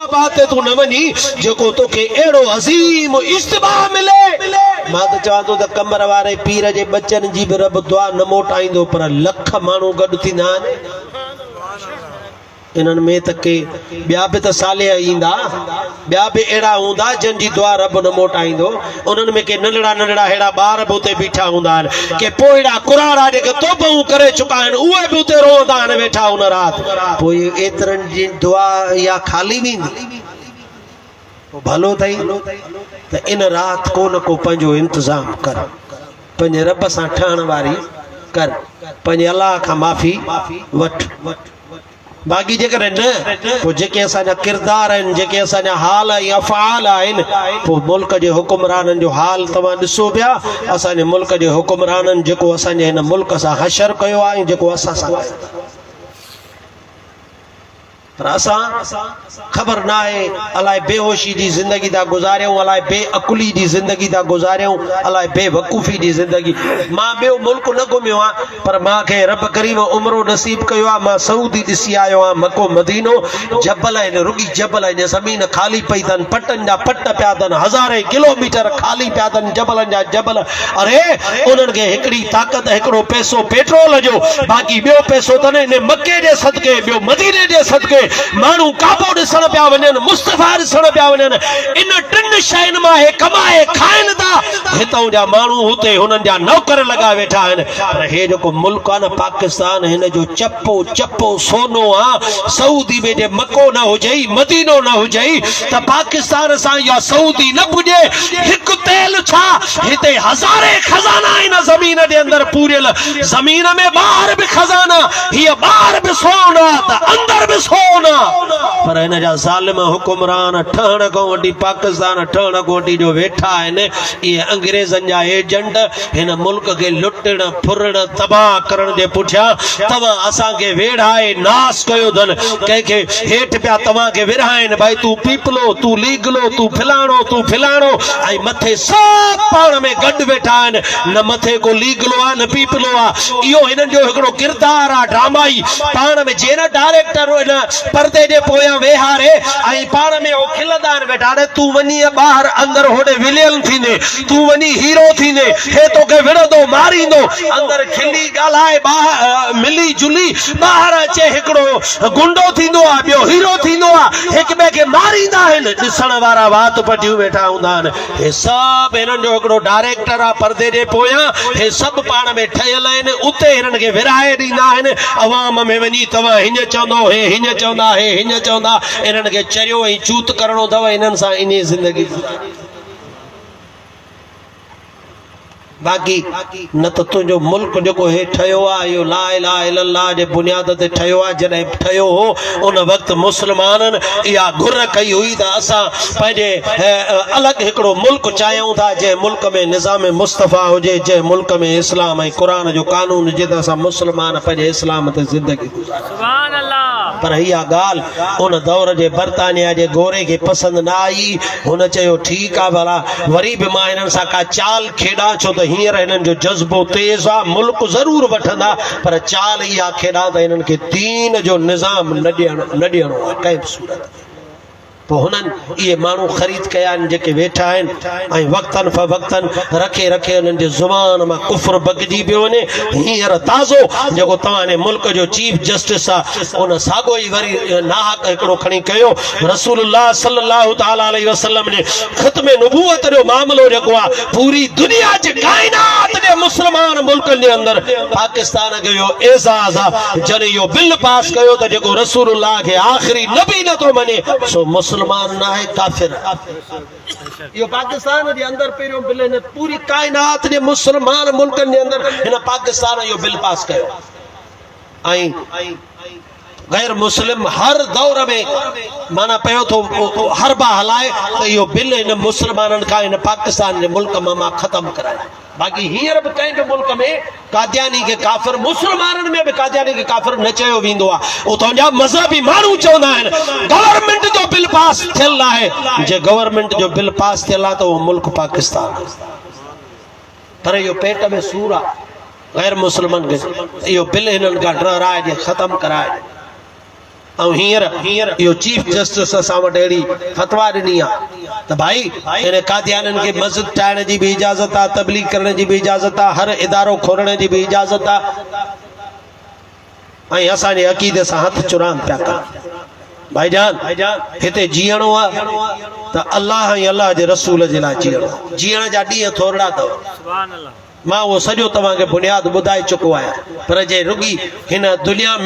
آباد تي تون نه وڃين جيڪو توکي اهڙو عظيم اجتماع ملي. مان ته چوان ٿو ته قمر واري پير جي ٻچن جي به رب دعا نه موٽائيندو پر لک ماڻهو گڏ ٿيندا آهن. انهن ۾ ته ڪي ٻيا به ته صالح ايندا، ٻيا به اهڙا هوندا جن جي دعا رب نه موٽائيندو. انهن ۾ ڪي ننڍڙا ننڍڙا ههڙا ٻار به اتي بيٺا هوندا آهن، ڪي پوئڙا ڪراڙا جيڪي توبهون ڪري چڪا آهن اهي به اتي روئندا آهن ويٺا ان رات. پوء ايترن جي دعا اها خالي ويندي؟ پوء ڀلو اٿئي ته ان رات ڪو نه ڪو پنهنجو انتظام ڪر، پنهنجي رب سان ٺهڻ واري ڪر، پنهنجي الله کان معافي وٺ. باقي جيڪڏهن نه، پوء جيڪي اسان جا ڪردار آهن، جيڪي اسان جا حال ۽ افعال آهن، پوء ملڪ جي حڪمرانن جو حال توهان ڏسو پيا، اسان جي ملڪ جي حڪمرانن جيڪو اسان جي هن ملڪ سان حشر ڪيو آهي ۽ جيڪو اسان سان ڪيو آهي. پر اسان خبر ناهي الائي بيهوشي جي زندگي ٿا گذاريون، الائي بي عقلي جي زندگي ٿا گذاريون، الائي بي وقوفي جي زندگي. مان ٻيو ملڪ نه گهميو آهيان، پر مان کي رب ڪريم عمرو نصيب ڪيو آ، مان سعودي ڏسي آيو آهيان، مڪو مدينو، جبل آهن، رڳي جبل آهن، زمين خالي پئي اٿن، پٽن جا پٽ پيا اٿن، هزارين ڪلوميٽر خالي پيا اٿن، جبلن جا جبل، اري انهن کي هڪڙي طاقت، هڪڙو پئسو پيٽرول جو، باقي ٻيو پئسو اٿن، ان مڪي جي صدقي، ٻيو مديني جي صدقي، ماڻهو ڪعبو ڏسڻ پيا وڃن، مصطفيٰ ڏسڻ پيا وڃن، ان ٽن شين مان هي ڪمائي کائن ٿا، هتئون جا ماڻهو هتي هنن جا نوڪر لڳا ويٺا آهن پر هي جيڪو ملڪ آهي نه پاڪستان هن جو چپو چپو سونو آ سعودي ۾ جي مڪو نه هجئي مدينو نه هجئي ته پاڪستان سان اها سعودي نه پڄي هڪ تيل ڇا هتي هزارين خزانا آهن زمين جي اندر پوريل زمين ۾ ٻاهر به خزانا هيء ٻاهر به سون آ ته اندر به سون آ پر هن جا ظالم حڪمران ٺهڻ کان وٺي پاڪستان ٺهڻ کان وٺي جو ويٺا آهن اهي انگريزن جا ايجنٽ هن ملڪ کي لٽڻ ڦرڻ تباهه ڪرڻ جي پٺيان توهان اسان کي ويڙهائي ناس ڪيو اٿن ڪنهن کي هيٺ پيا توهان کي ورهائين ڀائي تون پيپلو تون ليگلو تون فلاڻو تون فلاڻو ۽ مٿي سڀ پاڻ ۾ گڏ ويٺا آهن نه مٿي ڪو ليگلو آ نه پيپلو آ اهو هنن جو هڪڙو ڪردار آ ڊرامائي پاڻ ۾ جي نه ڊائريڪٽر ان پردي جي پويان ويهاري ۽ پاڻ ۾ هو کلندا آهن ويٺا اڙي تون وڃي ٻاهر اندر هوڏي ولين ٿيندين تون وڃي هيرو ٿيندين هي توکي وڙهندو ماريندو اندر کلي ڳالهائي ٻاهر ملي جلي ٻاهر اچي هڪڙو گنڊو ٿيندو آ ٻيو هيرو ٿيندو آ هڪ ٻئي کي ماريندا آهن ڏسڻ وارا وات پٽيون ويٺا هوندا آهن هي سڀ هنن جو هڪڙو ڊائريڪٽر آ پردي جي پويان هي سڀ پاڻ ۾ ٺهيل آهن اتي هنن کي ورهائي ڏيندا آهن عوام ۾ وڃي توهان هيئن چوندو هي هيئن چوندا هي هيئن چوندا انهن کي چريو ۽ چوت ڪرڻو اٿو انهن سان انهي زندگي گذاريو. باقي نه ته تنهنجو ملڪ جيڪو هي ٺهيو آهي اهو لا اله الا الله جي بنياد تي ٺهيو آهي جڏهن ٺهيو هو ان وقت مسلمانن اها گهر ڪئي هئي ته اسان پنهنجي الڳ هڪڙو ملڪ چاهيون ٿا جنهن ملڪ ۾ نظام مصطفيٰ هجي جنهن ملڪ ۾ اسلام ۽ قرآن جو قانون هجي ته اسان مسلمان پنهنجي اسلام تي زندگي گذاريون سبحان الله. پر اها ڳالهه ان دور جي برطانيا جي گوري کي پسند نه آئي. هن چيو، ٺيڪ آ ڀلا، وري به مان هنن سان ڪا چال کيڏان، ڇو ته هينئر هنن جو جذبو تيز آ، ملڪ ضرور وٺندا، پر چال اها کيڏان ته هنن کي دين جو نظام نه ڏيڻو آ، ڪنهن به صورت ۾. پوء هنن اهي ماڻهو خريد ڪيا آهن جيڪي ويٺا آهن ۽ وقتاً فوقتاً رکي رکي انهن جي زبان مان ڪفر بڪجي پيو وڃي. هينئر تازو جيڪو توهان جي ملڪ جو چيف جسٽس آ ان ساڳو ئي وري ناحق هڪڙو کڻي ڪيو. رسول الله صلي الله تعالٰي عليه وسلم جي ختم نبوت جو معاملو جيڪو آ پوري دنيا جي ڪائنات جي مسلمان ملڪن جي اندر پاڪستان کي اهو اعزاز آ جڏهن اهو بل پاس ڪيو ته جيڪو رسول الله کي آخري نبي نه ٿو مڃي سو مسلمان ناهي ڪافر آهي. اهو پاڪستان جي اندر پهريون بل هن پوري ڪائنات جي مسلمان ملڪن جي اندر هن پاڪستان اهو بل پاس ڪيو ۽ غير مسلم هر دور ۾ معنيٰ پيو ٿو حربا هلائي ته اهو بل هن مسلمانن کان هن پاڪستان جي ملڪ مان مان ختم ڪرايان. باقي هينئر به ڪنهن به ملڪ ۾ قادياني کي ڪافر مسلمانن ۾ به قادياني کي ڪافر نه چيو ويندو آهي اتان جا مذهبي ماڻهو چوندا آهن گورنمينٽ جو بل پاس ٿيل آهي جي گورنمينٽ جو بل پاس ٿيل آهي ته اهو ملڪ پاڪستان آهي پر اهو پيٽ ۾ سور آهي غير مسلمن کي اهو بل هنن کان ڊهرائجي ختم ڪرائجي. ۽ هينئر اهو چيف جسٽس اسان وٽ اهڙي فتويٰ ڏني آ ته ڀائي ان قاديانين کي مسجد ٺاهڻ جي به اجازت آ، تبليغ ڪرڻ جي به اجازت آ، هر ادارو کولڻ جي به اجازت آ ۽ اسان جي عقيدي سان هٿ چراند پيا ڪن. ڀائي جان هتي جيئڻو آ ته الله ۽ الله جي رسول جي لاء جيئڻو آ. جيئڻ جا ڏينهن ٿورڙا اٿو. مان اهو سڄو توهان کي بنياد ٻڌائي چڪو آهيان پر جي رڳي هن دنيا.